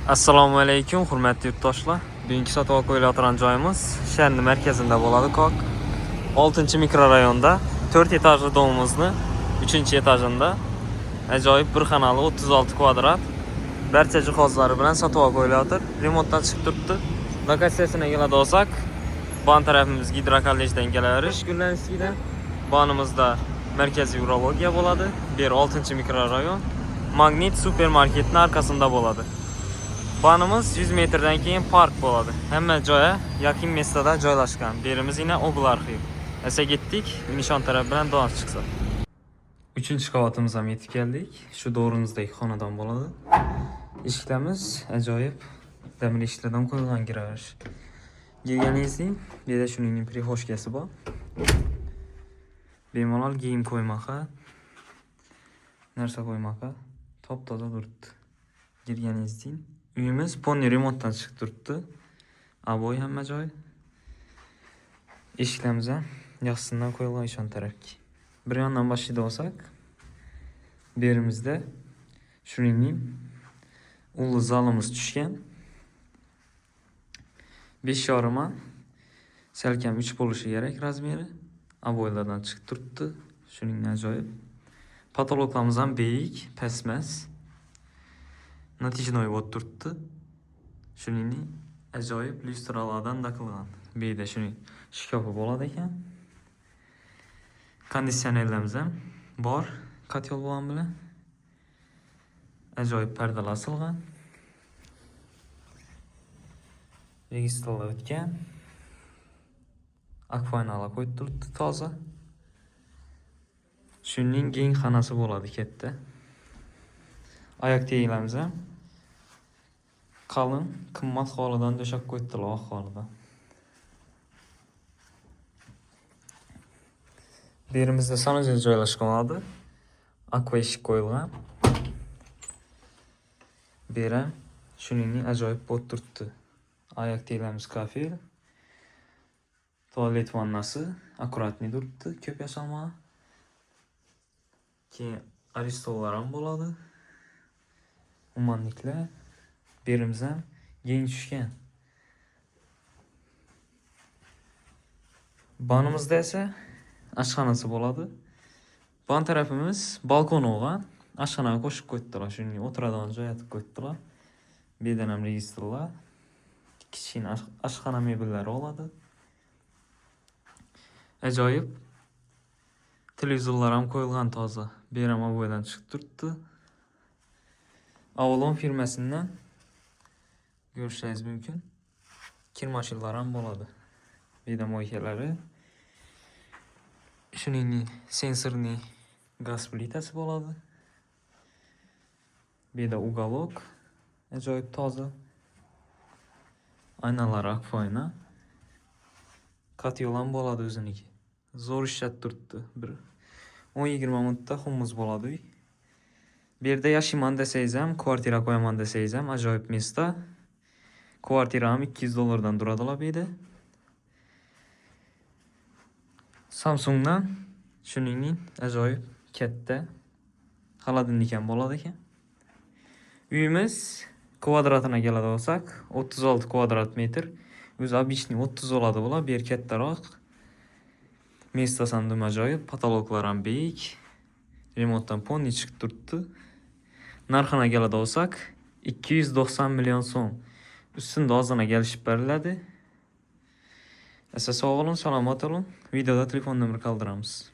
Assalomu alaykum, hurmatli yurtdoshlar. Bugungi sotib olib qo'yilayotgan joyimiz shaharning markazida bo'ladi, Kok. 6 mikrorayonda 4 etajli domimizni 3 etajında ajoyib bir xonali 36 kvadrat barcha jihozlari bilan sotib olib qo'yilayotir. Remontdan chiqib turibdi. Lokatsiyasına keladi olsak, ban tarafimiz Gidrokollejdan kelaverish Gullanskidan. Banimizda markaziy urologiya bo'ladi. Bu yer 6 mikrorayon. Magnit supermarketning arkasında bo'ladi. Banimiz 100 metrdan keyin park bo'ladi. Hamma joya yaqin mestada joylashgan. Bu yerimiz yine Obl arxiv. Esa ketdik, nishon taraf bilan davom chiqsa. 3-qavatimiz ham yetib keldik. Shu to'g'rimizdagi xonadon bo'ladi. Eshiklarimiz ajoyib demir eshiklardan qo'yilgan kiraverish. Kirganingizdan bu yerda shuning прихожка si bor. Bemalol kiyim qo'ymoqqa, narsa qo'ymoqqa top-toza turibdi. Kirganingizdan uyimiz полный remontdan chiqib turibdi. Обой hamma joy. Eshiklarimiz ham yaxshisidan qo'yilgan ishon tarafga. Bir yondan boshlaydi olsak, bu yerimizda shuning ulli zalimiz tushgan. 5,5 salkam 3 bo'lishi kerak размер i. Обой lardan chiqib turibdi. Shuning ajoyib. Потолок larimiz ham beyik, past emas. Натяжной bo'lib turibdi. Shuning ajoyib lyustralardan taqilgan. Bu yerda shuning shkafi bo'ladi ekan. Konditsionerlarimiz ham bor, котёл bo'lgan bilan. Ajoyib pardalar osilgan. Registrlar o'tgan. Akfaynalar qo'yib turibdi toza. Shuning keng xonasi bo'ladi katta. Oyoq teglarimiz ham qalin, qimmat xolidan to'shab qo'yibdilar, oq xolidan. Bu yerimizda sanuzel joylashgan bo'ladi. Akva eshik qo'yilgan. Bu yer ham shuning ajoyib bo'lib turibdi. Oyoq teglarimiz kafel. Tualet vannasi аккуратный turibdi, ko'p yasalma. Keyin aristollar ham bo'ladi. Ummonliklar. Bu yerimiz ham keng tushgan. Banimizda esa oshxonasi bo'ladi. Ban tarafimiz balkon bo'lgan. Oshxonaga qo'shib qo'yibdilar. Shunga o'tiradigan joy etib qo'yibdilar. Bu yerdan ham registrlar. Kichkina oshxona mebellari bo'ladi. Ajoyib televizorlar ham qo'yilgan toza. Bu yer ham обой dan chiqib turibdi. Avalon firmasidan ko'rishingiz mumkin. Kir mashinalar ham bo'ladi. Bu yerda moykalari. Shuning sensorli gaz plitasi bo'ladi. Bu yerda уголок ajoyib toza. Aynalari akfa. Котёл ham bo'ladi o'ziniki. Zo'r ishlatib turibdi. Bir 10-20 minutda hummus bo'ladi uy. Bu yerda yashayman desangiz ham, kvartira qo'yaman desangiz ham ajoyib место. Kvartira ham 200 dollardan turadilar bu yerda. Samsungdan shuning ajoyib katta холодильник ham bo'ladi ekan. Uyimiz kvadratini keladi olsak, 36 kvadrat metr. O'zi обычный 30 bo'ladi bular, bu yer kattaroq. Место si ham ajoyib, потолок lar ham beyik. Remontdan полный chiqib turibdi. Narxini keladi olsak, 290 million so'm. Ustida ozgina kelishib beriladi. Esa sog' bo'ling, salomat bo'ling. Videoda telefon nomer qoldiramiz.